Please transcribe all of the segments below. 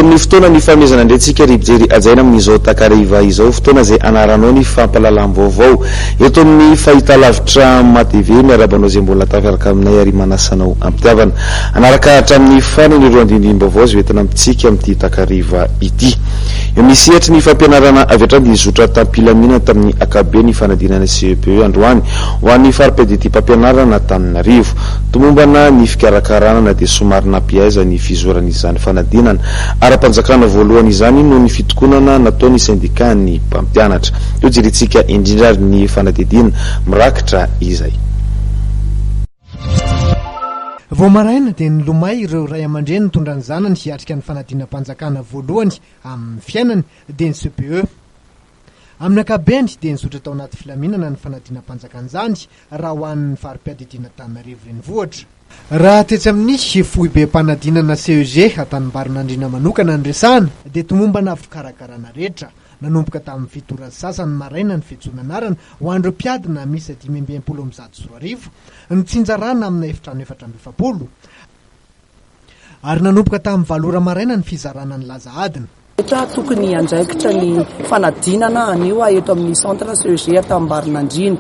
amin'ny fotoana ny fanomezana indray tsika ry mpijery hajaina amin'izao takariva izao, fotoana izay anaranao ny fampahalalam-baovao eto amin'ny fahitalavitra MATV. Miarahaba anao izay mbola tafiaraka aminay ary manasa anao am-pitiavana hanaraka hatramin'ny farany ireo andindinim-baovao izay hoentina amintsika amin'ity takariva ity. Eo amin'ny sehatry ny fampianarana avy hatrany dia nizotra tam-pilaminana tamin'ny ankapobeny ny fanadinana CEPE androany ho an'ny fari-piadidiam-pampianarana Antananarivo. Tomombana ny fikarakarana na dia somary nampiaiza ny fizoran'izany fanadinana ara-panjakana voalohany izany noho ny fitokonana nataon'ny sendikan'ny mpampianatra. Eo jerentsika indrindra ary ny fanadihadiana mirakitra izay. Vao maraina dia nilomay ireo ray aman-dreny nitondra ny zanany hiatrika ny fanadinam-panjakana voalohany amin'ny fiainany dia ny CPE. Amin'ny ankapobeny dia nizotra tao anaty filaminana ny fanadinam-panjakana izany raha ho an'ny fari-piadidiana Antananarivo Renivohitra. Raha tetsy amin'ny foibem-panadinana CEG Antanimbarinandriana manokana no resahana dia tomombana fikarakarana rehetra. Nanomboka tamin'ny 7 ora sy sasany maraina ny fiantsoana anarana ho an'ireo mpiadina miisa 2065, nitsinjarana amina efitrano 44. Ary nanomboka tamin'ny valo ora maraina ny fizarana ny laza adina. Rehetra tokony hiandraikitra ny fanadinana anio eto amin'ny centre CEG Antanimbarinandriana.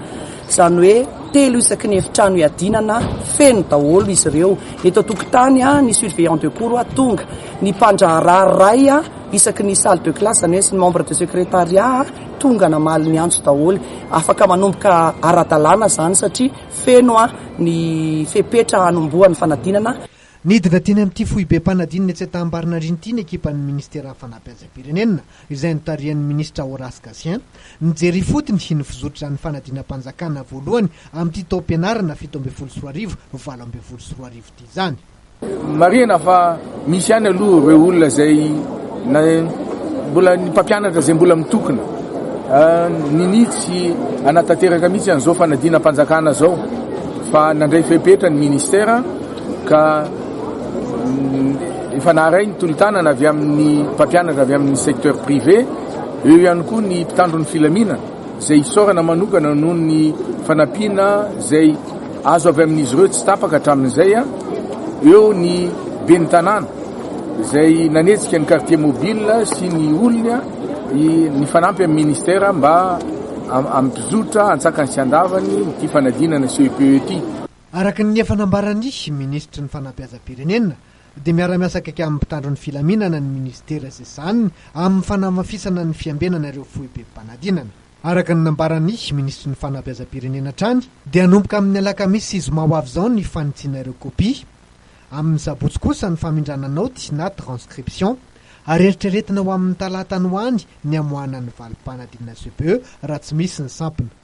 Izany hoe telo isaky ny efitrano hiadinana feno daholo izy ireo. Eto an-tokotany ny surveillant de cours tonga, ny mpandraharaha iray isaky ny salle de classe, izany hoe ny membre de secrétariat tonga namaly ny antso daholo. Afaka manomboka ara-dalàna izany satria Feno ny fepetra hanombohan'ny fanadinana. Nidina teny amin'ity foibem-panadinana etsy Antanimbarinandriana ity ny ekipan'ny Ministeran'ny Fanabeazam-pirenena, izay notarihan'ny Minisitra Horace Gatien, nijery ifotony ny fizotr'izany fanadinam-panjakana voalohany amin'ity taom-pianarana 2017 2018 ity izany. Marihina fa misy ihany aloha ireo olona izay na mbola ny mpampianatra izay mbola mitokona ninia tsy hanatanteraka mihitsy an'izao fanadinam-panjakana izao fa nandray fepetra ny ministera ka efa naharay ny tolo-tanana avy amin'ny mpampianatra avy amin'ny secteur privé, eo ihany koa ny mpitandro ny filaminana. izay isaorana manokana noho ny fanampiana izay azo avy amin'izy ireo tsy tapaka hatramin'izay, eo ny ben'ny tanàna izay nanetsika ny quartier mobile sy ny olony nifanampy amin'ny ministera mba hampizotra antsakany sy andavany ity fanadinana CEPE ity. Araka ny efa nambaran'ny minisitry ny fanabeazam-pirenena dia miara-miasa akaiky amin'ny mpitandro ny filaminana ny minisitera izay sahaniny amin'ny fanamafisana ny fiambenana ireo foibem-panadinana. Araka ny nambaran'ny minisitry ny fanabeazam-pirenena hatrany dia hanomboka amin'ny alakamisy sy zoma ho avy izao ny fanitsiana ireo kopia. Amin'ny sabotsy kosa ny famindrana naoty na transcription. Ary eritreretina ho amin'ny talata any ho any ny hamoahana ny valim-panadinana CPE raha tsy misy ny sampona.